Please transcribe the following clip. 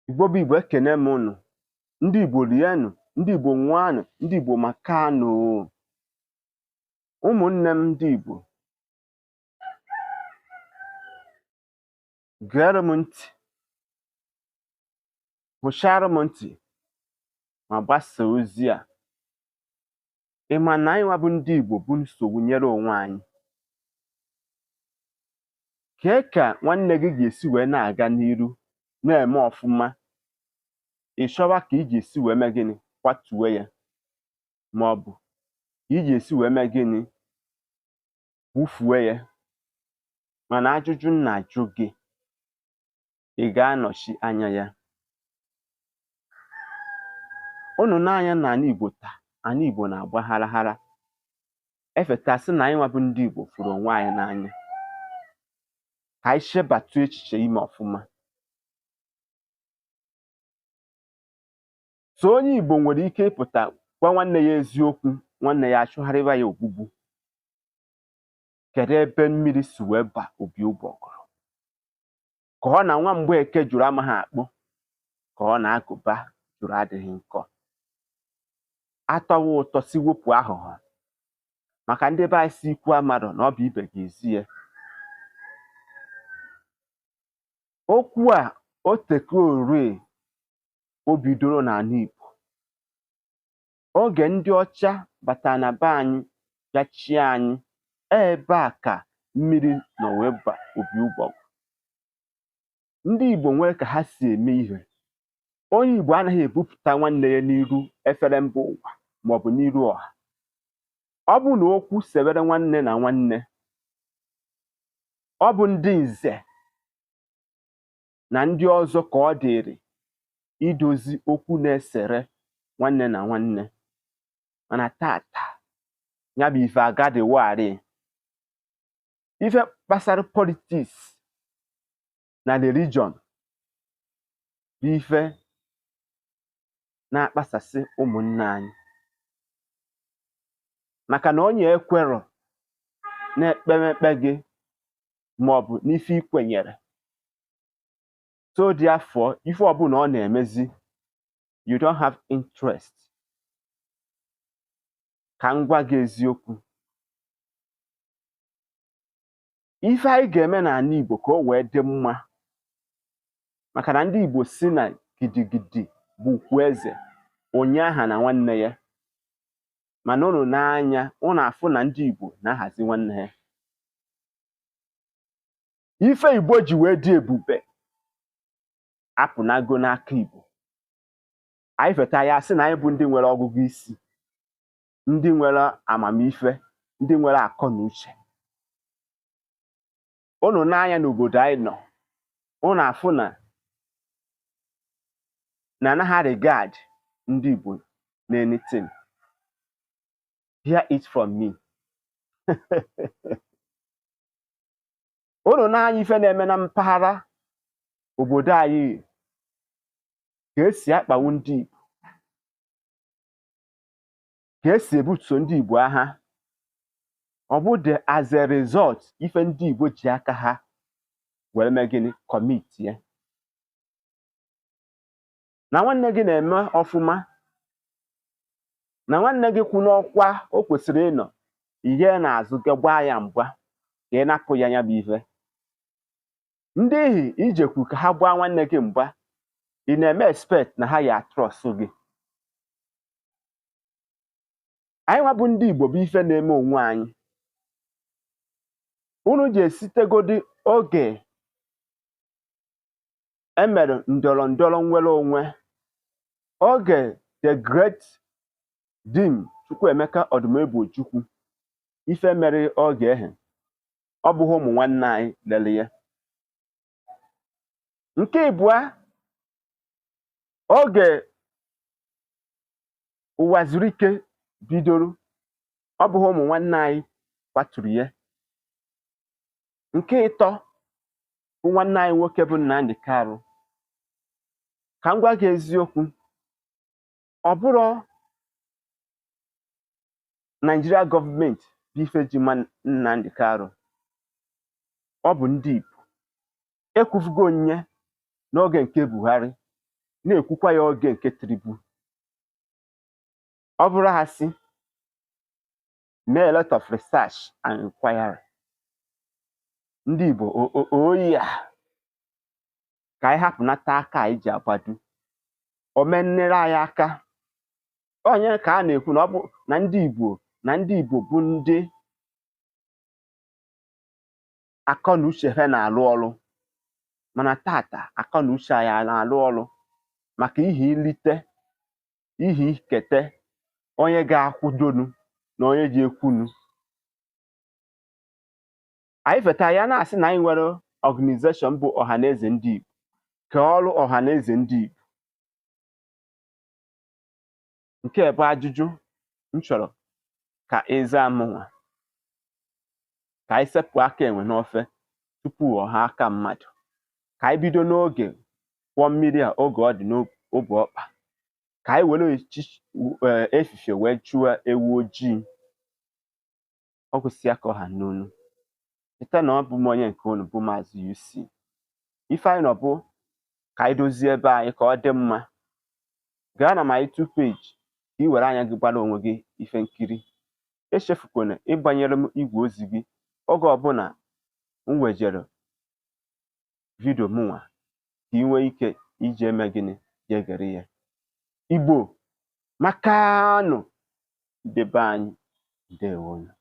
Igbo bụ Igbo, ekene m ụnụ. Ndị Igbo rienụ, ndị Igbo ṅụanụ, ndị Igbo makanụ. Ụmụnne m ndị Igbo, gere m ntị, hụchara m ntị ma gbasaa ozi a. Ị ma na anyị nwa bụ ndị Igbo bụ nsogbu nyere onwe anyị. Kee ka nwanne gị ga-esi wee na-aga n'iru na-eme ọfụma, ị chọwa ka ị ga-esi wee mee gịnị kwatuo ya, maọbụ ka ị ga-esi wee mee gịnị kwufue ya. Mana ajụjụ m na-ajụ gị, ị ga-anọchi anya ya? Unu n'anya n'ala Igbo taa, ala Igbo na-agba hara efeta sị na anyị nwa bụ ndị Igbo fụrụ onwe anyị n'anya. Ka anyị chebatụ echiche ime ọfụma. So onye Igbo nwere ike ịpụta gwa nwanne ya eziokwu, nwanne ya achụgharịwa ya ogbugbu. Kedu ebe mmiri si wee ba obi ụgbọgụrụ? Ka ọ na nwa Mgbeke jụrụ amaghị akpụ, ka ọ na-agụba jụrụ adịghị nkọ. Atọwa ụtọ si wepụ aghụghọ, maka ndị be anyị si ikwu amarọ na ọ bụ ibe ga-ezi ya. Okwu a otekore o bidoro n'ala Igbo. Oge ndị ọcha batara na be anyị bịa chịa anyị, ebe a ka mmiri nọ wee ba obi ụgbọgụ. Ndị Igbo nwere ka ha si eme ihe. Onye Igbo anaghị ebupụta nwanne ya n'iru efere mba ụwa maọbụ n'iru ọha. Ọ bụ na okwu sewere nwanne na nwanne, ọ bụ ndị nze na ndị ọzọ ka ọ dịrị idozi okwu na-esere nwanne na nwanne. Mana tata, ya bụ ife agadiwarị. Ife gbasara politics na religion bụ ife na-akpasasị ụmụnne anyị, maka na onye ekwerọ na-ekpemekpe gị maọbụ n'ife i kwenyere. So therefore, ife ọbụla ọ na-emezi, you don't have interest. Ka m gwa gị eziokwu, ife anyị ga-eme n'ala Igbo ka o wee dị mma, maka na ndị Igbo si na gidigidi bụ ugwu eze, onye aha na nwanne ya. Mana unu n'anya, unu afụ na ndị Igbo na-ahazi nwanne ha. Ife Igbo ji wee dị ebube apụnago n'aka Igbo. Anyị feta ya sị na anyị bụ ndị nwere ọgụgụ isi, ndị nwere amamife, ndị nwere akọ na uche. Unu n'anya n'obodo anyị nọ, unu afụ na anaghị regard ndị Igbo na anything. Hear it from me. Unu n'anya ife na-eme na mpaghara obodo anyị, ka esi akpawu ndị Igbo, ka esi ebuso ndị Igbo agha. Ọ bụ the as a result ife ndị Igbo ji aka ha were mee gịnị commit ya. Na nwanne gị na-eme ọfụma, na nwanne gị kwụ n'ọkwa o kwesịrị ịnọ, ihe n'azụ gị gbaa ya mgba ka ị napụ ya ya bụ ife. Ndị ihi ijekwu ka ha gbaa nwanne gị mgba, ị na-eme expect na ha ya trust gị. Anyị nwa bụ ndị Igbo bụ ife na-eme onwe anyị. Unu ji esitegodi oge emere ndọrọ ndọrọ nnwere onwe, oge the great Dim Chukwuemeka Odumegwu Ojukwu, ife mere oge ehe, ọ bụghị ụmụ nwanne anyị lere ya. Nke ịbụa, oge Ụwazurike bidoro, ọ bụghị ụmụ nwanne anyị kwaturu ya. Nke ịtọ bụ nwanne anyị nwoke bụ Nnamdi Kanu. Ka m gwa gị eziokwu, ọ bụrụ Nigeria gọọmenti bụ ife ji ma Nnamdi Kanu, ọ bụ ndị Igbo. Ekwufugo nye n'oge nke Buhari. Na-ekwukwa ya oge nke Tinubu. Ọ bụrụ asị, mee a lot of research and inquiry. Ndị Igbo oyi a, ka anyị hapụnata aka anyị ji agbado omennere anyị aka. Onye ka a na-ekwu na ọ bụ na ndị Igbo, na ndị Igbo bụ ndị akọ na uche ha na-alụ ọrụ, mana tata akọ na uche anyị a na-alụ ọrụ maka ihe ilite, ihe ikete, onye ga-akwụdonu na onye ji ekwunu. Anyị feta ya na-asị na anyị nwere organization bụ Ọhaneze Ndị Igbo. Ka ọrụ Ọhaneze Ndị Igbo nke bụ ajụjụ m chọrọ ka ị zaa mụnwa, ka anyị sepụ aka enwe n'ofe tupu ọ ha aka mmadụ. Ka anyị bido n'oge kwụọ mmiri a oge ọ dị n'obu ọkpa, ka anyị were efifie wee chụọ ewu ojii. Ọ kwụsịa ka ọ ha n'onu. Cheta na ọ bụ m onye nke unu bụ Maazị UC. Ife anyị nọ bụ ka anyị dozie ebe anyị ka ọ dị mma. Gaa na my YouTube page ka ị were anya gị gbara onwe gị ife nkiri. Echefukwana ịgbanyere m igwe ozi gị oge ọbụla m wejere vidio mụnwa, ka ị nwee ike iji eme gịnị, jee gere ya. Igbo makanụ, ndị be anyị, ndewonu.